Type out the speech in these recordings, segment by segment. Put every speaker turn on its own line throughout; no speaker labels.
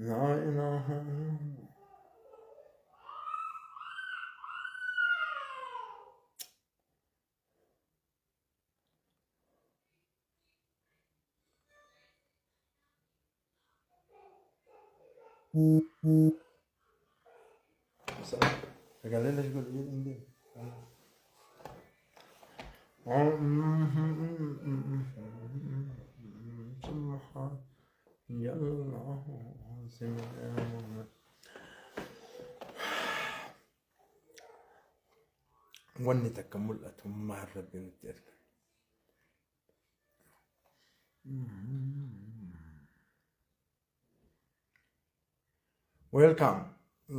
Laa ilaaha illallah. Sagalee lash godhu jedhin deemu. Wanni takka mul'atu maal rabbi nutti erga. Welcome.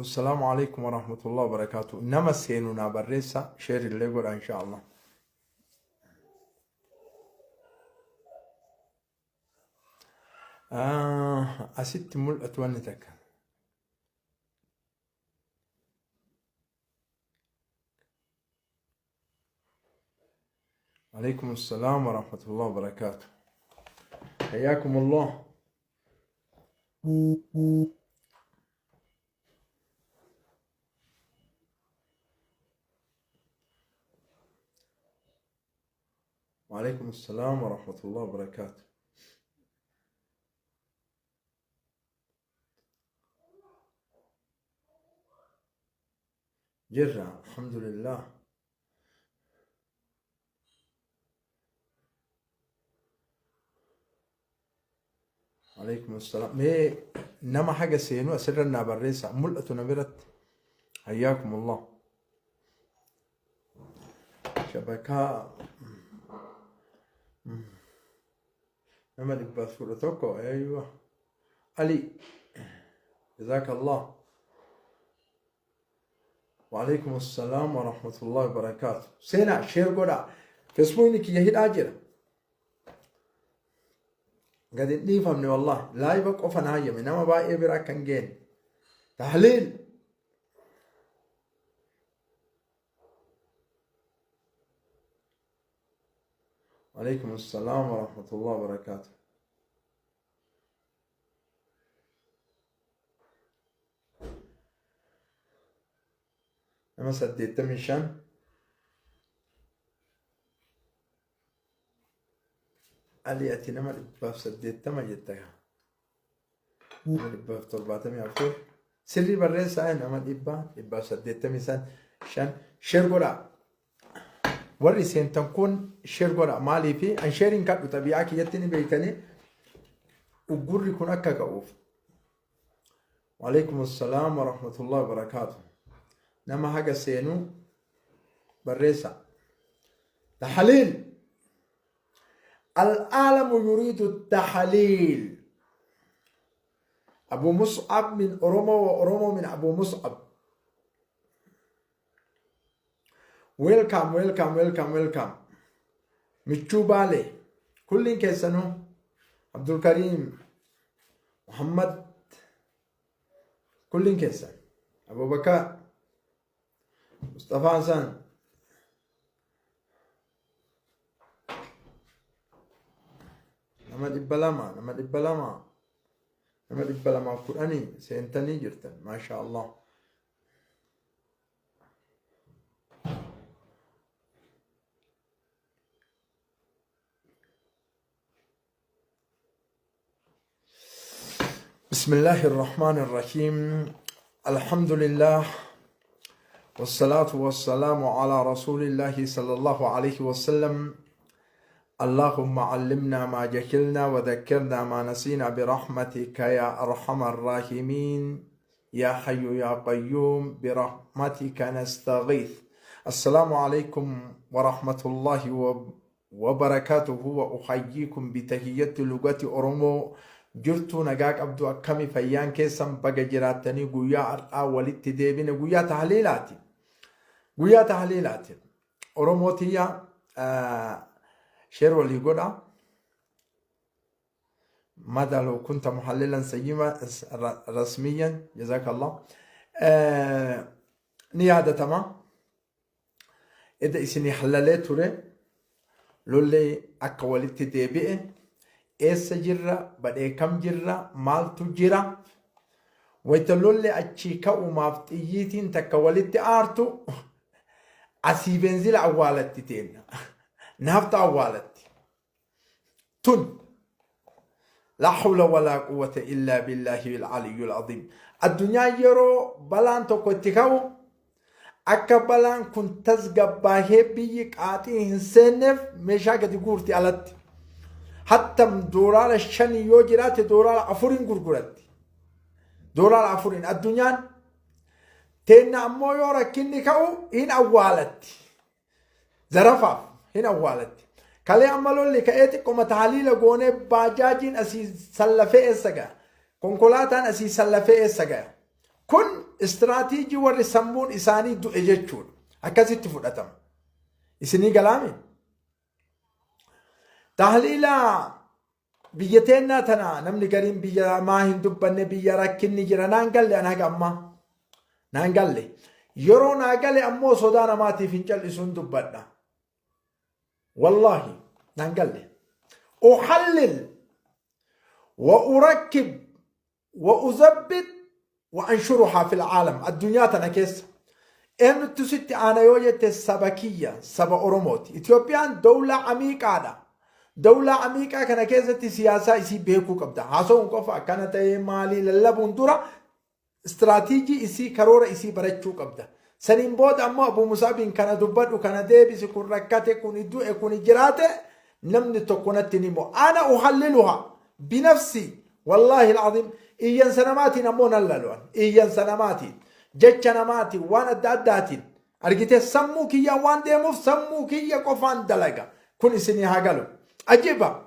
Assalamu alaikum warahmatullahi wabarakatuh. Nama seenu naa barreessa share illee godha insha Allah. Ah, asitti mul'atu wanni takka. عليكم السلام ورحمة الله وبركاته حياكم الله وعليكم السلام ورحمة الله وبركاته. Jirra, alhamdulillah. Alaikum assalam. Mee nama haga seenu asirra naa barreessa mul'atu na biratti. Hayyaakum Allah. Shabakaa nama 111, aywa. Ali jazakallah. Waalaikum assalam wa rahmatullahi wa barakatuh. Seenaa share godhaa. Feesbuukni kiyya hidhaa jira. Gadi hin dhiifamne wallahi. Laayiva qofa na hayyame nama baay'ee bira akka hin geenne. Tahliil. Waalaikum assalam wa rahmatullahi wa barakatuh. Nama 85. Ali, ati nama 180 jetta, nama 174 sirrii barreessaa. Nama 185 share godhaa. Warri seentan kun share godhaa. Maaliifi an sheeriin kadhu xabi'aa kiyyatti ni beektanii uggurri kun akka ka'uuf. Waalaikum assalaam wa rahmatullahi wa barakaatu. Nama haga seenuu barreessa. Tahliil. Al-aalamu yuriidu tahliil. Abu Mus'ab min Oromoo wa Oromoo min Abu Mus'ab. Welcome, welcome, welcome, welcome. Michuu Baale. Kulliin keessanuu. Abdul Karim. Muhammad. Kulliin keessan. Abubakar. Mustafa Hassan. Nama 200, nama 200, nama 210 seentanii jirtan. Maasha Allah. بسم الله الرحمن الرحيم، الحمد لله والصلاة والسلام على رسول الله صلى الله عليه وسلم. اللهم علمنا ما جهلنا وذكرنا ما نسينا برحمتك يا أرحم الراحمين، يا حي يا قيوم برحمتك نستغيث. السلام عليكم ورحمة الله وبركاته، وأحييكم بتحية لغة Oromoo. Jirtuu, nagaa qabdu? Akkami fayyaan keessan? Baga jiraattanii. Guyyaa har'aa walitti deebine, guyyaa tahliilaati. Guyyaa tahliilaati. Oromoo tiyya, share walii godha. ماذا لو كنت محللا سيما رسميا؟ جزاك الله. Ni yaadatama, eda isinii hallalee ture lollee akka walitti deebi'e. Eessa jirra? Badhee kam jirra? Maaltu jira? Wayta lolli achii ka'umaaf xiyyiitiin takka walitti aartu asii beenzila awwaalatti teenna. Naafta awwaalatti. Tun laa hawla walaa quwwata illaa billaahi al-aliyyul aziim. Addunyaan yeroo balaan tokko itti ka'u akka balaan kun tasgabbaahee biyyi qaaxii hin seenneef meeshaa gadi guurti alatti. Hattam doolaara shanii yoo jiraate doolaara afuriin gurguratti. Doolaara afuriin addunyaan teenna ammoo yoo rakkinni ka'u hin awwaalatti. Zarafaaf hin awwaalatti. Kalee amma lolli ka'ee xiqqoma tahaliila goonee baajaajiin asii sallafee eessa ga'a? Konkolaataan asii sallafee eessa ga'a? Kun istiraatiijii warri sammuun isaanii du'e jechuudha. Akkasitti fudhatama. Isinii galaami? Tahliila biyya teennaa tana namni gariin biyya maa hin dubbanne, biyya rakkinni jira, naan galle. An haga ammaa naan galle. Yeroo naa gale ammoo sodaa namaatiif hin cal'isuun dubbadha. Wallaahi naan galle. Uhallil wa urakkib wa uzabbit wa anshuruhaa fil caalam. Addunyaa tana keessa eenyutu sitti aana yoo jette, saba kiyya, saba Oromooti. Itoophiyaan dawlaa amiiqaadha. Dawlaa amiiqaa kana keessatti siyaasaa isii beekuu qabda. Haasa'uun qofa akkana ta'ee maalii lallabuun dura istiraatiijii isii, karoora isii barachuu qabda. Saniin booda ammoo Abuu Musaabiin kana dubbadhu, kana deebisi, kun rakkate, kun du'e, kun jiraate, namni tokko natti ni himu. Ana uhalliluha binafsi, wallaahi alazim. Iyyansa namaatiin ammoo nan lalu'an. Iyyansa namaatiin, jecha namaatiin, waan adda addaatiin argite sammuu kiyyaan waan deemuuf sammuu kiyya qofaan dalaga. Kun isinii haa galu. Ajiba!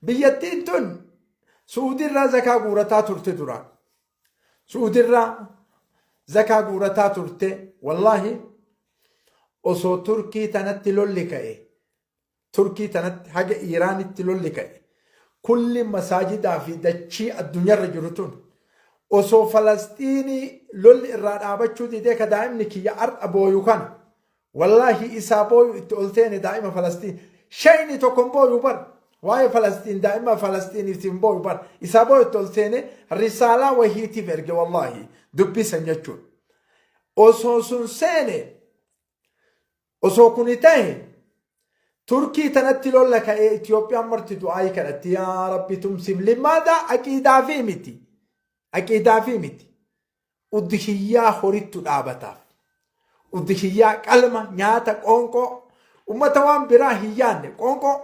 Biyyattiin tun Su'uudirraa zakaa guurataa turte duraan. Su'uudirraa zakaa guurataa turte. Wallaahi osoo Turkii tanatti lolli ka'e, Turkii tanatti haga Iiraanitti lolli ka'e, kulli masaajidaa fi dachii addunyaarra jiru tun osoo Falasxiinii lolli irraa dhaabachuu didee, ka daa'imni kiyya har'a booyu kana, wallaahi isaa booyu itti ol seene. Daa'ima Falasxiin shayni tokko hin booyu bar. Waa'ee Falasxiin, daa'ima Falasxiiniif hin booyu bar. Isaa booyu itti ol seene, risaalaa wahiitiif erge, wallaahi dubbisan jechuudha. Osoo sun seene, osoo kuni ta'e, Turkii tanatti lolla ka'ee, Itoophiyaan marti du'aayii kadhatti, yaa Rabbi tumsiif. Limaada? Aqiidaa fi miti, aqiidaa fi miti, udhiyyaa horittu dhaabataaf. Udhiyyaa, qalma, nyaata, qoonqoo ummata waan biraa hin yaanne, qoonqoo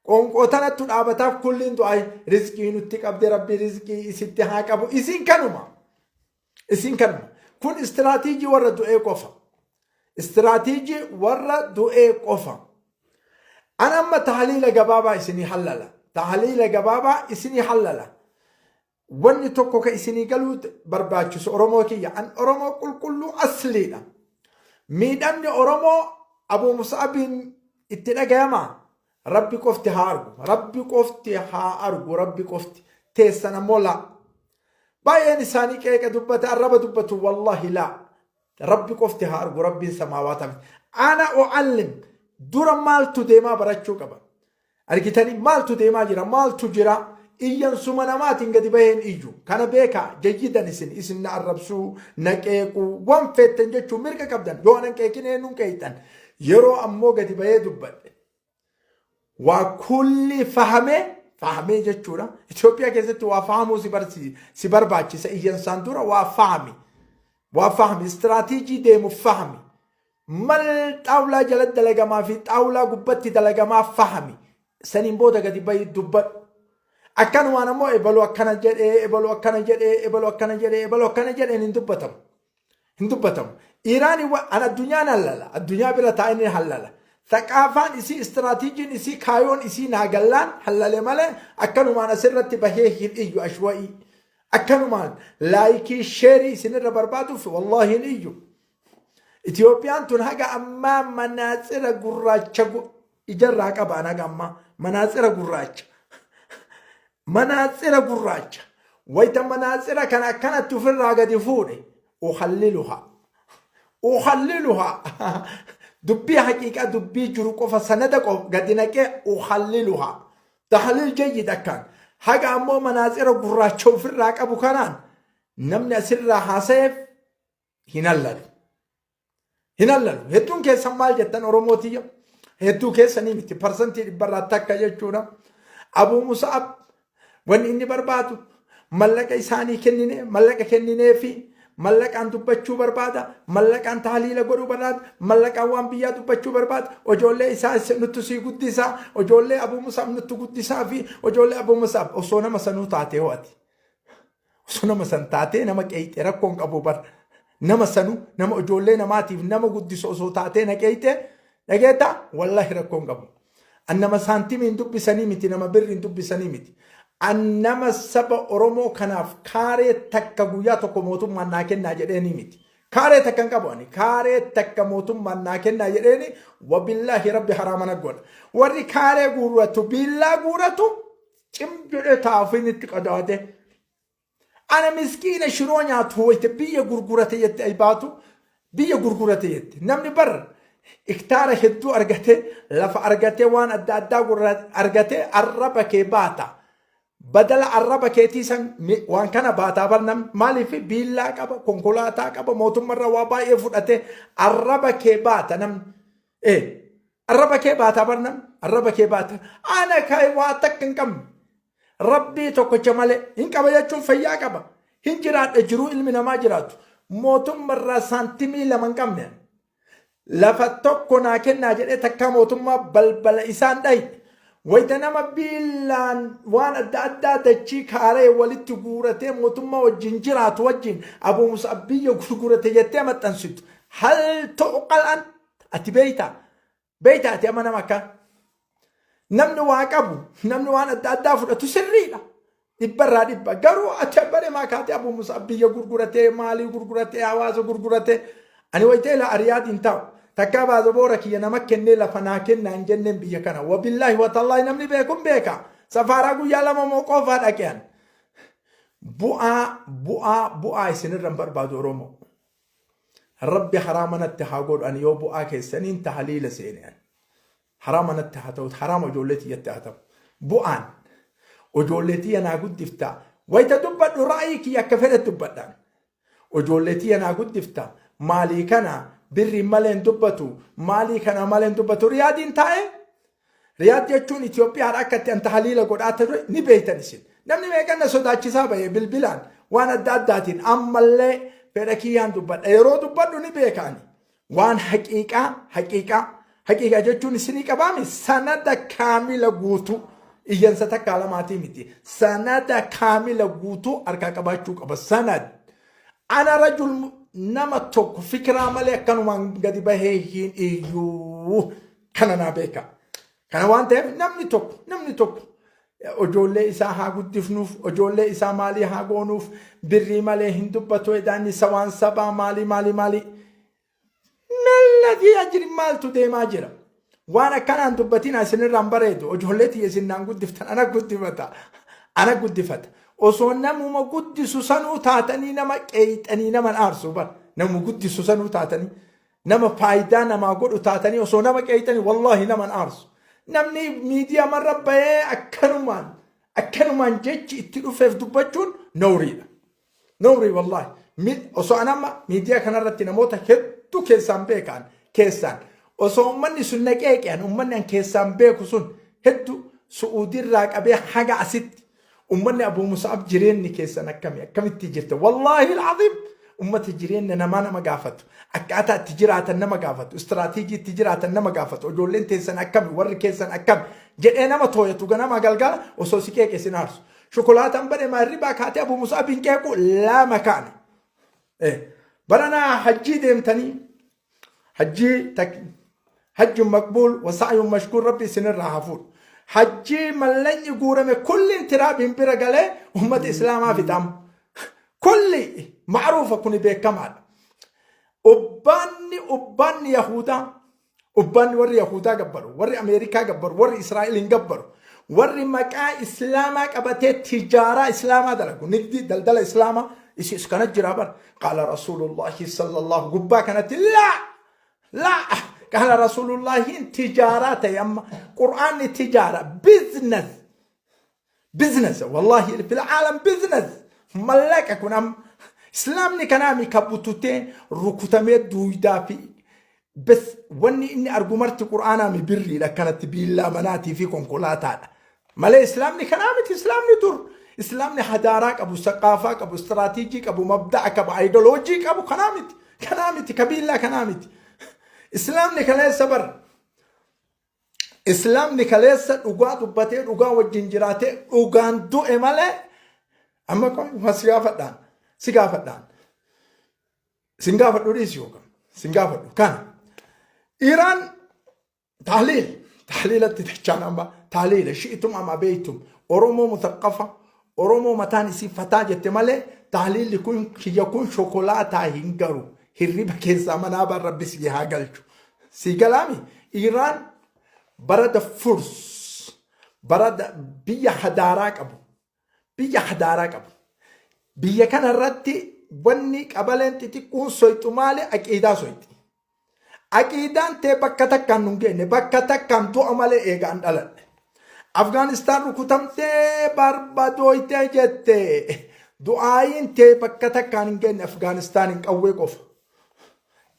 qoonqoo tanattu dhaabataaf. Kulliin du'aayii rizqii nutti qabde, Rabbi rizqii isitti haa qabu. Isin kanuma, isin kanuma. Kun istiraatiijii warra du'ee qofa. Istiraatiijii warra du'ee qofa. An amma tahliila gabaabaa isinii hallala. Tahliila gabaabaa isinii hallala. Wanni tokko ka isinii galuu barbaachisu, Oromoo kiyya, an Oromoo qulqulluu asliidha. Miidhamni Oromoo Abuu Musaabiin itti dhagayamaa? Rabbi qofti haa argu. Rabbi qofti haa argu. Rabbi qofti. Teessan ammoo laa. Baay'een isaanii qeeqa dubbata, arraba dubbatu, wallahi laa. Rabbi qofti haa argu, Rabbiin samaawaata. Ana u'allim dura maaltu deemaa barachuu qaba. Argitanii, maaltu deemaa jira, maaltu jira? Iyyansuma namaatiin gadi baheen iyyu. Kana beekaa jayyidan. Isin na arrabsuu, na qeequu, waan feettan jechuu mirga qabdan. Yoo anan qeeqin eenyuun qeeyxan? Yeroo ammoo gadi bahee dubbadhe, waa kulli fahamee fahamee jechuudha. Itoophiyaa keessatti waa fahamuu si barbaachisa. Iyyansaan dura waa fahami. Waa fahami. Istiraatiijii deemu fahami. Mal xaawulaa jalatti dalagamaa fi xaawulaa gubbatti dalagamaa fahami. Saniin booda gadi bahii dubbadhu. Akkanumaan ammoo ebaluu akkana jedhee, ebaluu akkana jedhee, ebaluu akkana jedhee, ebaluu akkana jedheen hin dubbatamu. Hin dubbatamu. Iiraan an addunyaan hallala. Addunyaa bira taa'anii hallala. Thaqaafaan isii, istiraatiijiin isii, kaayoon isii naa gallaan hallale malee akkanumaan asirratti bahee hin iyyu ashwa'ii. Akkanumaan like, share isinirra barbaaduuf wallaahi hin iyyu. Itoophiyaan tun haga ammaa manaatsira gurraacha ijarraa qabaan, haga ammaa manaatsira gurraacha. Manaatsira gurraacha. Wayita manaatsira kana akkanatti ofirraa gadi fuudhe, uhalliluha. Uhalliluha. Dubbii haqiiqaa, dubbii jiru qofa sanada qofa gadi naqee uhalliluha. Tahliil jayyid akkaan. Haga ammoo manaatsira gurraacha ofirraa qabu kanaan Namni asirraa haasayeef hin hallalu. Hin hallalu. Hedduun keessan maal jettan Oromoo tiyya? Hedduu keessanii miti 1% takka jechuudha. Abuu Musa'ab wanni inni barbaadu mallaqa isaanii kennine mallaqa kenninee fi mallaqaan dubbachuu barbaada mallaqaan tahliila godhuu barbaada mallaqaan waan biyyaa dubbachuu barbaada ijoollee isaa nuttu sii guddisaa ijoollee Abuu Musa'ab nuttu guddisaa fi ijoollee Abuu Musa'ab osoo nama sanuu taatee ho'ati. Osoo nama san taatee nama qeeyxee rakkoon qabu bar. Nama sanu nama ijoollee namaatiif nama guddisu osoo taatee na qeeyxee dhageetta wallahi rakkoon qabu. An nama saantimiin dubbisanii miti nama birriin dubbisanii miti. An nama saba Oromoo kanaaf kaaree takka guyyaa tokko mootummaan naa kennaa jedheenii miti. Kaaree takka hin qabu ani. Kaaree takka mootummaan naa kennaa jedheeni wabillaahi rabbi haraama na godha. Warri kaaree guurratu biillaa guuratu cim jedhee taa'ufiin itti qadaade. Ana miskiina shiroo nyaatu wayita biyya gurgurate jette ay baatu biyya gurgurate jette. Namni bar iktaara hedduu argate lafa argate waan adda addaa argate arraba kee baata. Badala arraba keetii san waan kana baataa bar namni maaliif biillaa qaba konkolaataa qaba mootummarra waa baay'ee fudhate arraba kee baata namni. Ee arraba kee baataa bar namni arraba kee baata. Ana kai waa takka hin qabne. Rabbii tokkicha malee hin qaba jechuun fayyaa qaba. Hin jiraadha jiruu ilmi namaa jiraatu. Mootummarraa saantimii lama hin qabne. Lafa tokko naa kennaa jedhee takkaa mootummaa balbala isaan dhahi. Wayita nama biillaan waan adda addaa dachii kaaree walitti guuratee mootummaa wajjin jiraatu wajjin Abuu Mus'ab biyya gurgurate jettee maxxansitu. Hal tu'qal an ati beeytaa? Beeytaa ati amma nama akkaa? Namni waa qabu, namni waan adda addaa fudhatu sirriidha. Dhibbarraa dhibba. Garuu ati abbare maa kaatee Abuu Mus'ab biyya gurguratee, maalii gurguratee, hawaasa gurguratee. Ani wayitee ilaa Ariyaad hin taa'u. Takkaa baazaboora kiyya nama kennee lafa naa kennaa hin jenneen biyya kana. Wabillaahi watallaahi namni beeku hin beeka. Safaaraa guyyaa lama moo qofaa dhaqe ani. Bu'aa bu'aa bu'aa isinirra hin barbaadu Oromoo. Rabbi haraama natti haa godhu ani yoo bu'aa keessaniin tahaliila seene ani. Haraama natti haa ta'u haraama ijoollee tiyyatti haa ta'u. Bu'aan ijoollee tiyya naa guddifta. Wayita dubbadhu ra'ayii kiyya akka fedhe dubbadhaan. Ijoollee tiyya naa guddifta. Maalii kana birriin malee hin dubbatu. Maalii kana malee hin dubbatu. Riyaadiin taa'ee Riyaad jechuun Itoophiyaadha akka itti anta haliila godhaa ture ni beektan isin. Namni meeqan na sodaachisaa bahe bilbilaan waan adda addaatiin ammallee fedha kiyyaan dubbadha. Yeroo dubbadhu ni beeka ani. Waan haqiiqaa haqiiqaa haqiiqaa jechuun isinii qabaami sanada kaamila guutuu iyyansa takkaa lamaatii miti. Sanada kaamila guutuu harkaa qabaachuu qaba. Sanad. Ana rajul nama tokko fikiraa malee akkanumaan gadi bahee hin iyyuu. Kana naa beeka. Kana waan ta'eef namni tokko namni tokko ijoollee isaa haa guddifnuuf ijoollee isaa maalii haa goonuuf birrii malee hin dubbatu edaan isa waan sabaa maalii maalii maalii. Mellatii ajiri maaltu deemaa jira. Waan akkanaan dubbatiin isinirraan bareedu ijoollee tiyya isin naan guddiftan ana guddifata ana guddifata. Osoo namuma guddisu sanuu taatanii nama qeeyxanii nama aarsu bar namuma guddisu sanuu taatanii. Nama faayidaa namaa godhu taatanii osoo nama qeeyxanii wallaahi nama hin aarsu. Namni miidiyaa marra bahee akkanumaan akkanumaan jechi itti dhufeef dubbachuun nawriidha. Nawrii wallaahi. Osoo an amma miidiyaa kanarratti namoota hedduu keessaan beekaan keessaan osoo uummanni sun na qeeqean uummanni an keessaan beeku sun hedduu su'uudirraa qabee haga asitti Ummanni Abuu Musa'ab jireenyi keessan akkami akkamitti jirta wallaahi al'aziim ummata jireenya namaa nama gaafatu akkaataa itti jiraatan nama gaafatu istiraatiijii itti jiraatan nama gaafatu ijoolleen teessan akkami warri keessan akkami jedhee nama tooyatu ganama galgala osoo si qeeqe sin aarsu shokolaataan bade maarribaa kaatee Abuu Musa'ab hin qeequ lama kaane baranaa hajjii deemtanii Hajjii hajjun maqbuul wa sa'yun mashkuur rabbi isinirraa haa fuudhu. Hajjii mallaqni guurame kulliin tiraabiin bira galee ummata islaamaa fixam. Kulli ma'ruufa kuni beekamaadha. Ubbaanni ubbaanni Yahudaa ubbaanni warri Yahudaa gabbaru warri Ameerikaa gabbaru warri Israa'el hin gabbaru warri maqaa islaamaa qabatee tijaaraa islaamaa dalagu nigdi daldala islaamaa isis kana jira bar Qaala Rasuulullaahi sallallahu gubbaa kanatti laa laa qaala Rasuulullaahiin tijaaraa ta'e amma Qur'aanni tijaara business business wallaahi fil caalam business mallaqa kun amma Islaamni kanaami ka bututee rukutamee duuydaa fi bes wanni inni argu marti qur'aanaami birriidha akkanatti biillaa manaatii fi konkolaataadha. Malee islaamni kanaa miti. Islaamni dur islaamni hadaaraa qabu, saqaafaa qabu, istiraatiijii qabu, mabda'a qabu, aayidoloojii qabu kanaa miti. Kanaa miti ka biillaa kanaa miti. Islaamni kaleessa bara. Islaamni kaleessa dhugaa dubbatee dhugaa wajjin jiraatee dhugaan du'e malee amma qoy si gaafadhaan si gaafadhaan sin gaafadhu dhiisi yookaan sin gaafadhu kana Iraan tahliil tahliilatti dachaan amma tahliila shi'itum am abeeytum Oromoo mutaqqafa Oromoo mataan isii fataa jette malee tahliilli kun kiyya kun shokolaataa hin garu hirriba keessaa manaa baan rabbi sii haa galchu sii galaami. Iraan barada furs barada biyya hadaaraa qabu, biyya hadaaraa qabu. Biyya kana irratti wanni qabaleen xixiqqoon soyxu maali? Aqiidaa soyxi. Aqiidaan tee bakka takkaan nun geenne, bakka takkaan du'a malee eegaan dhaladhe. Afgaanistaan rukutamtee barbadooytee jette. Du'aayiin tee bakka takkaan hin geenne Afgaanistaan hin qawwee qofa.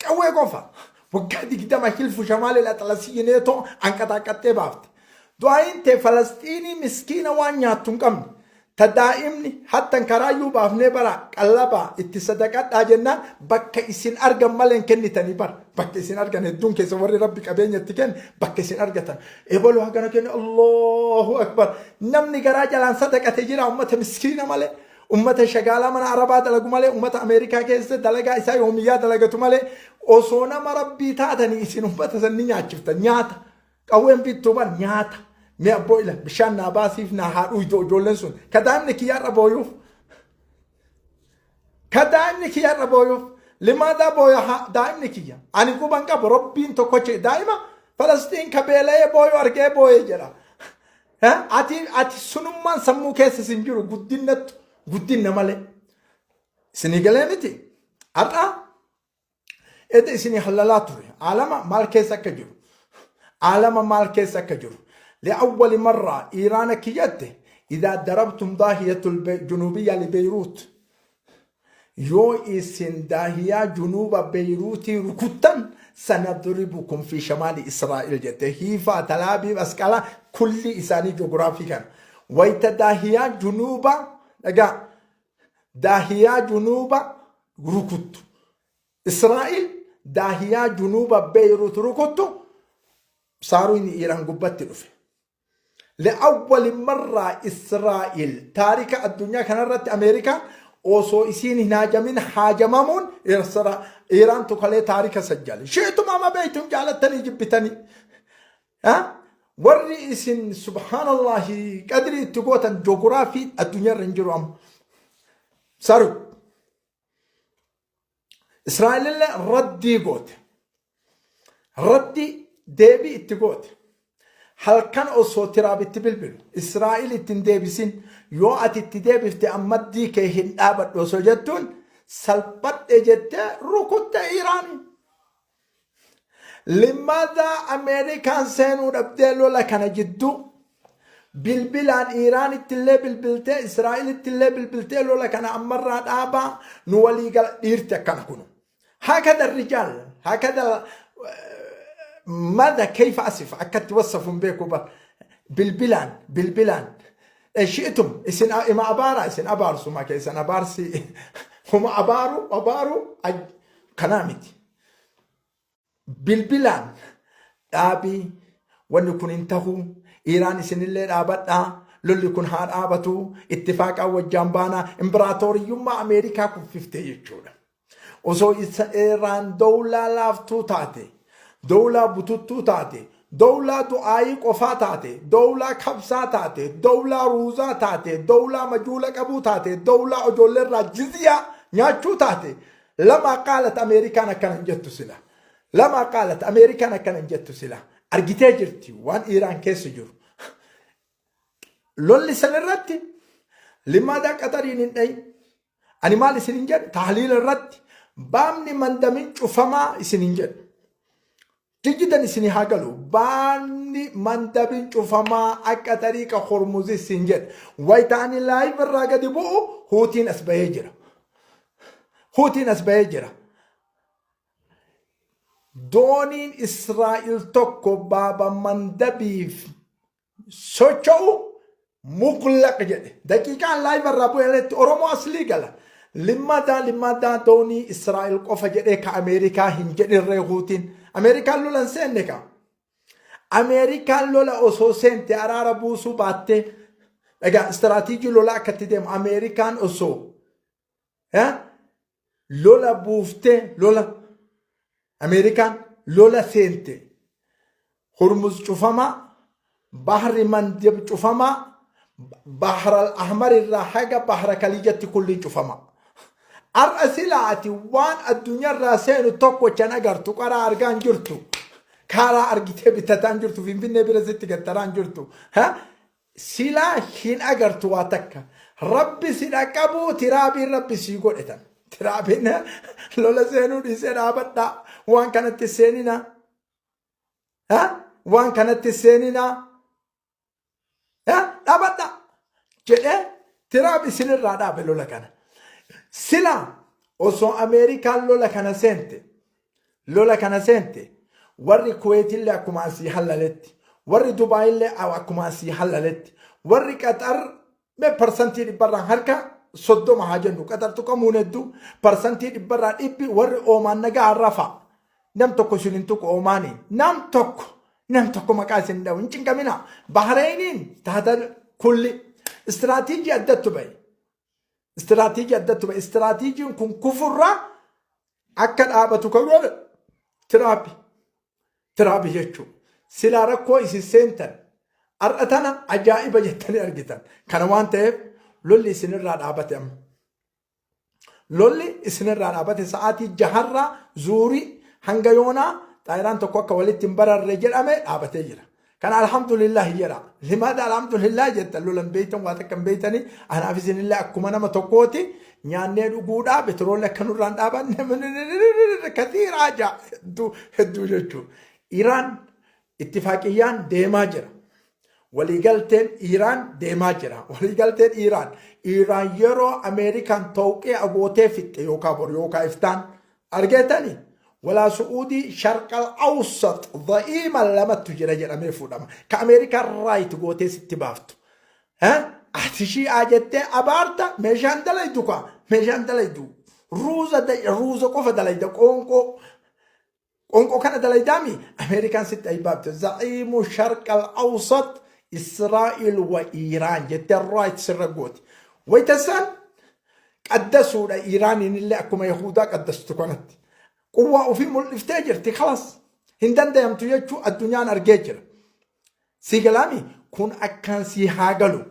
Qawwee qofa. Waggaa 20 hilfu shamaalil axalasiyyi neetoo anqaxaaqaxxee baafte. Du'aayiin tee Falasxiinii miskiina waan nyaattu hin qabne. Ta daa'imni hattan karaayyuu baafnee bara qallabaa itti sadaqadhaa jennaan bakka isin argan malee hin kennitanii bara. Bakka isin argan hedduun keessa warri rabbi qabeenya itti kenne bakka isin argatan. Ebaluu hagana kenne, Allahu Akbar. Namni garaa jalaan sadaqate jira ummata miskiina malee. Ummata shagaalaa mana Arabaa dalagu malee, ummata Ameerikaa keessa dalagaa isaa yoomiyyaa dalagatu malee, osoo nama rabbii taatanii isin ummata san ni nyaachiftan. Nyaata. Qawween bittuu bar nyaata. Mee abboo ila bishaan naa baasiif naa haa dhuydu ijoolleen sun. Ka daa'imni kiyyaarra booyuuf. Ka daa'imni kiyyaarra booyuuf. Limaadaa booya daa'imni kiyya. Ani quban qabu rabbiin tokkocha daa'ima Falastiin ka beela'ee booyu argee booye jedha. Ati sunummaan sammuu keessa sin jiru guddinnattu guddinna malee. Isinii galee miti. Har'a eda isinii hallalaa ture. Aalama maal keessa akka jiru. Aalama maal keessa akka jiru. Li'awwali marraa Iiraana kiyyatte idaa darabtum daahiyatul junuubiyyaa li Beeyruut. Yoo isin daahiyaa junuuba Beeyruutii rukuttan sanadribukum fi shamaali Israa'il jette. Hiifaa, Talaabiib, Asqalaa kulli isaanii joogiraafii kana. Wayita daahiyaa junuuba dhagaa daahiyaa junuuba rukuttu. Israa'il daahiyaa junuuba Beeyruut rukuttu saaruun Iiraan gubbatti dhufe. Li'awwali marraa Israa'il taarika addunyaa kanarratti Ameerikaan osoo isiin hin haajamin haajamamuun Iiraan tukalee taarika sajjale. Shiituma ama beeytum jaalattanii jibbitanii. Warri isin subhaanallahi qadrii itti gootan joogiraafii addunyaarra hin jiru amma. Saru. Israa'elillee raddii goote. Raddii deebii itti goote. Halkan osoo tiraab itti bilbilu Israa'el itti hin deebisin, yoo ati itti deebifte ammaddii kee hin dhaabadhu osoo jettuun salphadhe jettee rukutte Iraanii. Limadaa Ameerikaan seenuu dhabdee lola kana jidduu? Bilbilaan Iiraanitti illee bilbiltee, Israa'elitti illee bilbiltee, lola kana ammarraa dhaabaa, nu walii gala. Dhiirti akkana kunu. Hakada rijaal hakada mada kayfa asif akkatti wasafu hin beeku bar. Bilbilaan bilbilaan shi'tum isin ima abaara isin abaarsuma keessan abaarsi huma abaaru abaaru kanaa miti. Bilbilaan dhaabii, wanni kun hin tahu, Iiraan isinillee dhaabadhaa, lolli kun haa dhaabatu, ittifaaqaan wajjaan baanaa. Imbiraatooriyyummaa Ameerikaa kuffiftee jechuudha. Osoo isa Iiraan dowlaa laaftuu taate, dowlaa bututtuu taate, dowlaa du'aayii qofaa taate, dowlaa kabsaa taate, dowlaa ruuzaa taate, dowlaa majuula qabuu taate, dowlaa ijoolleerraa jizyaa nyaachuu taate, lama qaalat Ameerikaan akkana hin jettu sila. Lama qaalat Ameerikaan akkana hin jettu sila. Argitee jirti waan Iiraan keessa jiru. Lolli san irratti limaadaa Qaxariin hin dhayin. Ani maal isin hin jedhu tahliila irratti baamni mandamin cufamaa isin hin jedhu. Jijjidan isin haa galu. Baamni mandabin cufamaa akka tariiqa Hormuzis hin jedhu. Wayita ani live irraa gadi bu'u Huutiin as bahee jira. Huutiin as bahee jira. Dooniin Israa'el tokko baaba mandabiif socho'u muqlaq jedhe. Daqiiqaan live irraa bu'eetti Oromoo aslii gala. Limmadaa limmadaa doonii Israa'el qofa jedhee ka Ameerikaa hin jedhinree Huutiin. Ameerikaan lola hin seenne ka. Ameerikaan lola osoo seente araara buusuu baattee, egaa istiraatiijii lolaa akka itti deemu, Ameerikaan osoo lola buuftee, lola Ameerikaan lola seente, Hurmuz cufamaa, Bahri Mandib cufamaa, Bahra Ahmar irraa haga Bahra Kaliijatti kulliin cufamaa. Har'a silaa ati waan addunyaarraa seenu tokkochan agartu, qaraa argaa hin jirtu. Karaa argitee bitataa hin jirtu, Finfinnee bira sitti gattaraa hin jirtu. Silaa hin agartu waa takka. Rabbi si dhaqqabuu tiraabiin rabbi sii godhe tan. Tiraabiin lola seenuu dhiisee dhaabadhaa. Waan kanatti seeninaa. Waan kanatti seeninaa. Dhaabadhaa jedhee tiraab isinirraa dhaabe lola kana. Silaa osoo Ameerikaan lola kana seente, lola kana seente, warri Kuweetillee akkuma asii hallaletti, warri Dubaayillee akkuma asii hallaletti, warri Qaxar mee 100%rraa harka 30 haa jennu, Qaxar tuqamuun hedduu, 100%, warri Oomaan nagaa rafa. Nam tokko isin hin tuqu Oomaaniin. Nam tokko maqaa isin dhawu hin cinqamina. Bahreeniin taata kulli istiraatiijii addattu bahe. Istiraatiijii addattu bahe. Istiraatiijiin kun kufurraa akka dhaabatu kan godhe Tiraapi. Tiraapi jechuun silaa rakkoo isin seentan har'a tana ajaa'iba jettanii argitan. Kana waan ta'eef lolli isinirraa dhaabate amma. Lolli isinirraa dhaabate sa'aatii 6rraa zuurii hanga yoonaa xaayiraan tokko akka walitti hin bararre jedhame dhaabatee jira. Kana alhamdulillah jedha. Limaadha alhamdulillah jettan? Lolan beeytan, waa takka hin beeytanii. Anaaf isinillee akkuma nama tokkooti nyaannee dhuguudhaa, beetiroolli akka nurraan dhaabanne kathiiraa jaa hedduu hedduu jechuudha. Iraan ittifaaqiyyaan deemaa jira. Waliigalteen Iraan deemaa jira. Waliigalteen Iraan yeroo Ameerikaan tooqee agootee fixxe yookaan bor yookaan iftaan argeetani walaa Su'uudii Sharqal Awsat dha'iima lamattu jira jedhamee fuudhama. Ka Ameerikaan right gootee sitti baaftu. Ati shi'aa jettee abaarta, meeshaan dalaydu kaa, meeshaan dalaydu ruuza, ruuza qofa dalayda, qoonqoo qoonqoo kana dalaydaami. Ameerikaan sitti ay baafte za'iimu Sharqal Awsat Israa'il wa Iiraan jettee right sirra gooti. Wayita isaan qaddasuudha Iiraaniin illee akkuma Yahudaa qaddastu kanatti. Quwwaa ofii mul'iftee jirti, kalas. Hin danda'amtu jechuu addunyaan argee jira. Si galaami kun akkaan si haa galu.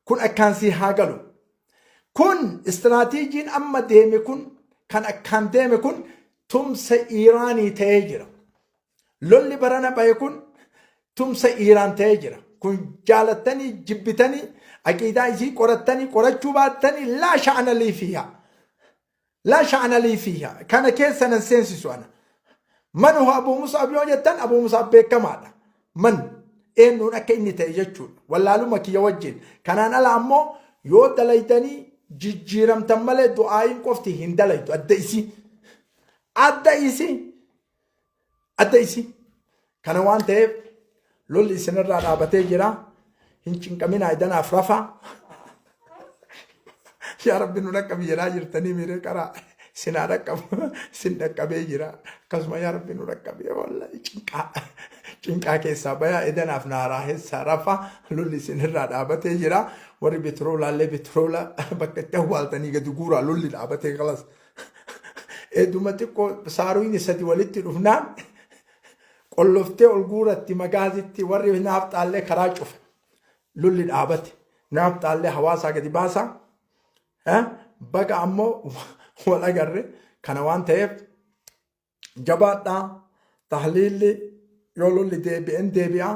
Kun akkaan si haa galu. Kun istiraatiijiin amma deeme kun, kan akkaan deeme kun tumsa Iiraanii ta'ee jira. Lolli barana bahe kun tumsa Iiraan ta'ee jira. Kun jaalattanii jibbitanii, aqiidaa isii qorattanii qorachuu baattanii, laa sha'ana lii fiihaa. Laa sha'ana lii fiihaa. Kana keessa nan seensisu ana. Man huwa Abuu Mus'ab yoo jettan, Abuu Mus'ab beekamaadha. Man eenyuun akka inni ta'e jechuudha. Wallaaluma kiyya wajjin. Kanaan ala ammoo yoo dalaydanii jijjiiramtan malee du'aayin qofti hin dalaydu. Adda isii. Adda isii. Adda isii. Kana waan ta'eef lolli isinirraa dhaabatee jira. Hin cinqaminaa, idanaaf rafaa. Yaa Rabbi nu dhaqqabi jedhaa jirtanii miiree qaraa sinaa dhaqqabu, sin dhaqqabee jira. Akkasuma yaa Rabbi nu dhaqqabi, wallahi cinqaa cinqaa keessaa bayaa, idanaaf naaraa keessaa rafaa, lolli isinirraa dhaabatee jira. Warri beetiroolaallee beetiroola bakka itti awwaaltanii gadi guuraa, lolli dhaabatee kalas. Eeduma xiqqoo saaruun sadi walitti dhufnaan qolloftee ol guuratti magaazitti, warri naafxaallee karaa cufe. Lolli dhaabate. Naafxaallee hawaasaa gadi baasaa. Baga ammoo wal agarre. Kana waan ta'eef jabaadhaa. Tahliilli yoo lolli deebi'en deebi'a.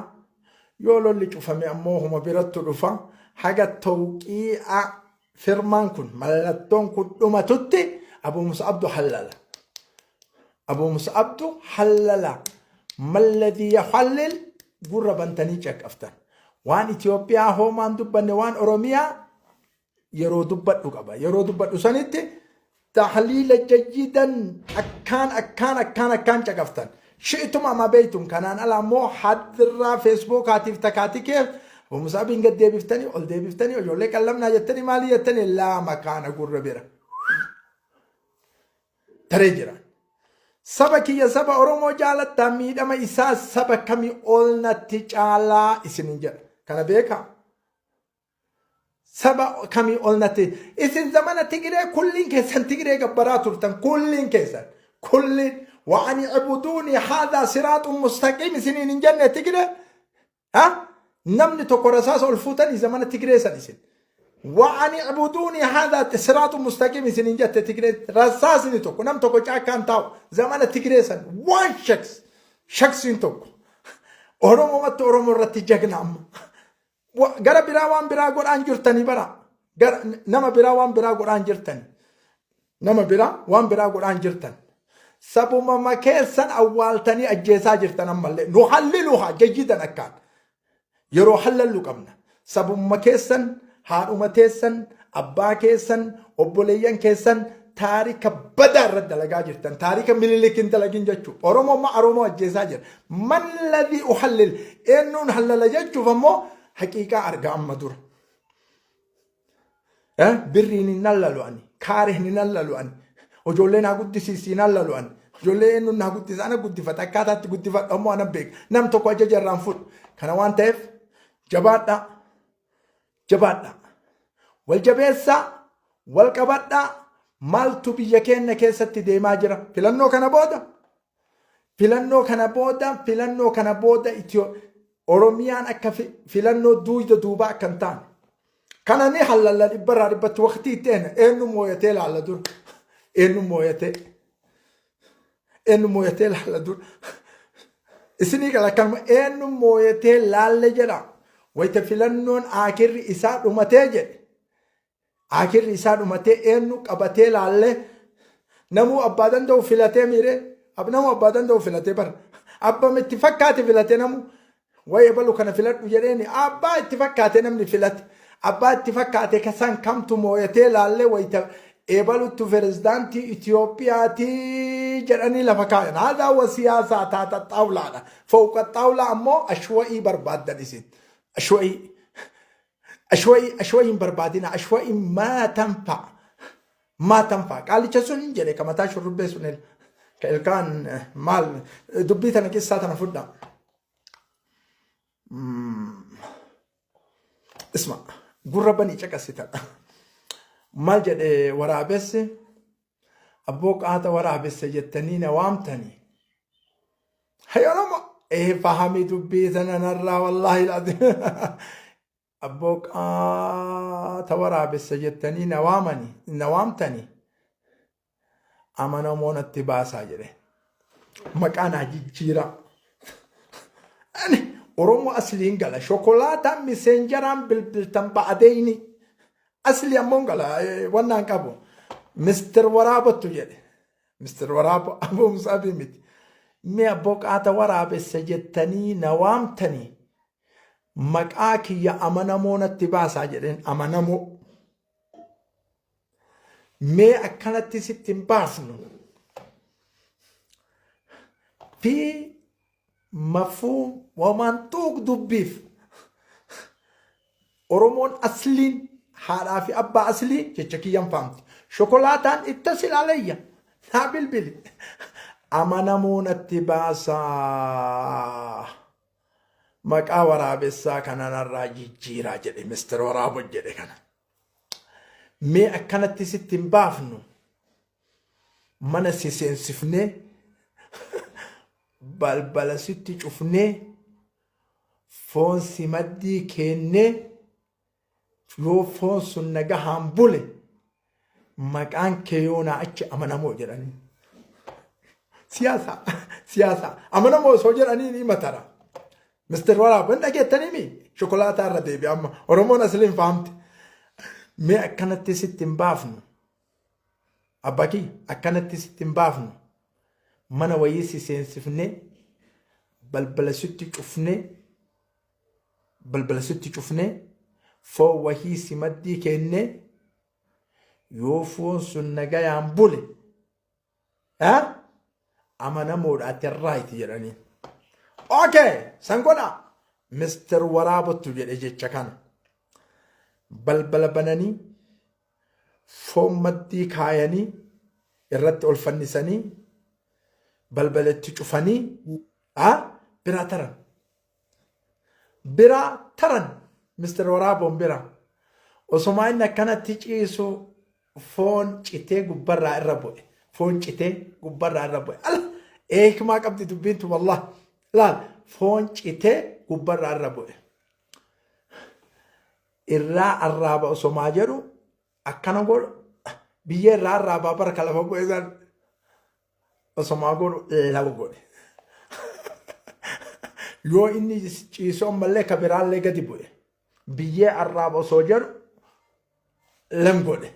Yoo lolli cufame ammoo huma birattu dhufa. Haga tawqii'a firmaan kun, mallattoon kun dhumatutti Abuu Mus'abdu hallala. Abuu Mus'abdu hallala. Malladii yahallil gurra bantanii caqaftan. Waan Itoophiyaa hoomaan dubbanne, waan Oromiyaa yeroo dubbadhu qaba. Yeroo dubbadhu sanitti Tahliila jayyidan akkaan akkaan akkaan akkaan caqaftan. Shi'tum ama beeytum kanaan ala ammoo hadirraa feesbuukaatiif takaatikeef Abu Musaabiin gad deebiftanii ol deebiftanii ijoollee qallamnaa jettanii maalii jettanii laa makaana gurra bira. Taree jira. Saba kiyya saba Oromoo jaalattaa miidhama isaa saba kamii ol natti caalaa isinin jedha. Kana beekaa. Saba kamii ol natti isin zamana Tigiree kulliin keessan Tigiree gabbaraa turtan kulliin keessan kulliin wa ani ibuduuni haadhaa siraaxun mustaqiim isiniin hin jenne Tigiree ha namni tokko rasaasa ol fuutanii zamana Tigiree san isin wa ani ibuduuni haadhaa siraaxun mustaqiim isiniin jette Tigiree rasaasni tokko nam tokko caakkaan taa'u zamana Tigiree san waan shaks shaksiin tokko Oromomatti Oromoo irratti jagna amma. Gara biraa waan biraa godhaan jirtanii bara. Gara nama biraa waan biraa godhaan jirtani. Nama biraa waan biraa godhaan jirtan. Sabumama keessan awwaaltanii ajjeesaa jirtan ammallee. Nu halliluha jayyidan akkaan. Yeroo hallallu qabna. Sabumma keessan, haadhuma teessan, abbaa keessan, obboleeyyan keessan taarika badaa irratti dalagaa jirtan. Taarika Minilik hin dalagin jechuudha. Oromoo amma Oromoo ajjeesaa jira. Man ladii uhallil eenyuun hallala jechuuf ammoo haqiiqaa arga amma dura. Birriin hin hallalu ani. Kaariin hin hallalu ani. Ijoollee naa guddisiisi hin hallalu ani. Ijoollee eenyuun naa guddisa ana guddifata akkaataatti guddifadhu ammoo ana beeka. Nam tokko ajaja irraan fudhu. Kana waan ta'eef jabaadhaa. Jabaadhaa. Wal jabeessaa, wal qabadhaa. Maaltu biyya keenya keessatti deemaa jira? Filannoo kana booda filannoo kana booda filannoo kana booda Itiyoo Oromiyaan akka filannoo duuyda duubaa akka hin taane. Kana ni hallalla dhibbarraa dhibbatti waqtii itti eena eenyu mooyatee laalla dura. Eenyu mooyatee. Eenyu mooyatee laalla dura. Isinii gala akkanuma eenyu mooyatee laalle jedha. Wayita filannoon aakirri isaa dhumatee jedhe. Aakirri isaa dhumatee eenyu qabatee laalle namuu abbaa danda'u filatee miiree namuu abbaa danda'u filatee bara. Abbam itti fakkaate filatee namuu wayi ebalu kana filadhu jedheeni abbaa itti fakkaate namni filate. Abbaa itti fakkaate kasan kamtu mooyatee laallee wayita ebaluttu pirezidaantii Itoophiyaati jedhanii lafa kaayan. Haadaa wa siyaasaa taata xaawlaadha. Fowqa xaawlaa ammoo ashwa'ii barbaaddan isin. Ashwa'ii. Ashwa'ii ashwa'ii hin barbaadina. Ashwa'ii maa tanfa'a. Maa tanfa'a. Qaalicha sun hin jedhe ka mataa shurrubbee sun ka ilkaan maal dubbii tana qissaa tana fudhaa. Isma gurra banii caqasita. Maal jedhe waraabessi abboo qaata waraabessa jettanii na waamtanii. Hay Oromo ee fahami dubbii tana narraa wallaahi laazim. Abboo qaata waraabessa jettanii na waamani na waamtanii amanamoo natti baasaa jedhe. Maqaa naa jijjiiraa. Ani Oromoo asliin gala. Shokolaataan miseenjaraan bilbiltan ba'adeeyni. Asli ammoo gala wannaan qabu. Mister Waraabottu jedhe. Mister Waraabo Abuu Musaabii miti. Mee abboo qaata waraabessa jettanii na waamtanii maqaa kiyya amanamoo natti baasaa jedheen amanamoo. Mee akkanatti sitti hin baasnu. Fi mafhuum wamantuuq dubbiif Oromoon asliin haadhaa fi abbaa aslii jecha kiyyan faamti. Shokolaataan itta silaalayya naa bilbili. Amanamoo natti baasaa. Maqaa waraabessaa kana narraa jijjiiraa jedhe Mister Waraabo jedhe kana. Mee akkanatti sitti hin baafnu mana si seensifnee balbala sitti cufnee foon si maddii keennee yoo foon sun nagahaan bule maqaan kee yoonaa achi amanamoo jedhanii. Siyaasa siyaasa amanamoo osoo jedhanii ni matara. Mister Waraab hin dhageettanii mi? Shokolaataa irra deebi'a amma Oromoon asliin fahamte. Mee akkanatti sitti hin baafnu. Abbaa kiyya akkanatti sitti hin baafnu. Mana wayii si seensifnee balbala sitti cufnee balbala sitti cufnee foon wahii si maddii keennee Yoo foon sun nagayaan bule amanamoodha ati right jedhanii. Okay, san godha. Mr. Waraabottu jedhe jecha kana. Balbala bananii foon maddii kaayanii irratti ol fannisanii balbalatti cufanii biraa taran. Biraa taran Mr. Waraaboon bira. Osomaa inni akkanatti ciisu foon citee gubbarraa irra bu'e. Foon citee gubbarraa irra bu'e. Ala eekmaa qabdi dubbiin tun wallah. Laal foon citee gubbarraa irra bu'e. Irraa arraaba osomaa jedhu akkana godhu biyyee irraa arraabaa bara ka lafa bu'e san osomaa godhu lafa godhe. Yoo inni ciisu ammallee ka biraallee gadi bu'e. Biyyee arraaba osoo jedhu lam godhe.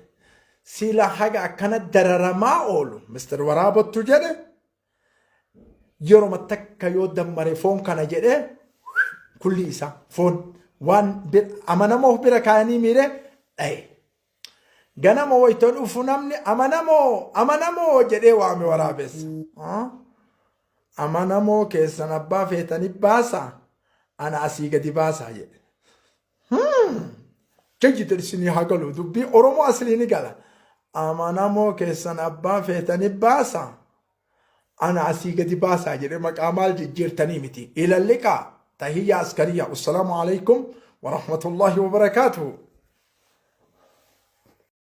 Sila haga akkana dararamaa oolu Mr. Waraabottu jedhe yeroma takka yoo dammare foon kana jedhee kulli isaa foon waan amanamoo of bira kaayanii miire dhaye. Ganama wayita dhufu namni amanamoo amanamoo jedhee waame waraabessa. Amanamoo keessan abbaa feetanii baasa ana asii gadi baasaa jedhe. Jajjita isinii haa galu dubbii Oromoo aslii ni gala. Amanamoo keessan abbaa feetanii baasa ana asii gadi baasaa jedhe maqaa maal jijjiirtanii miti. Ilalliqaa tahiyya askariya. Assalaamu alaikum warahmatullahi wabarakaatuhu.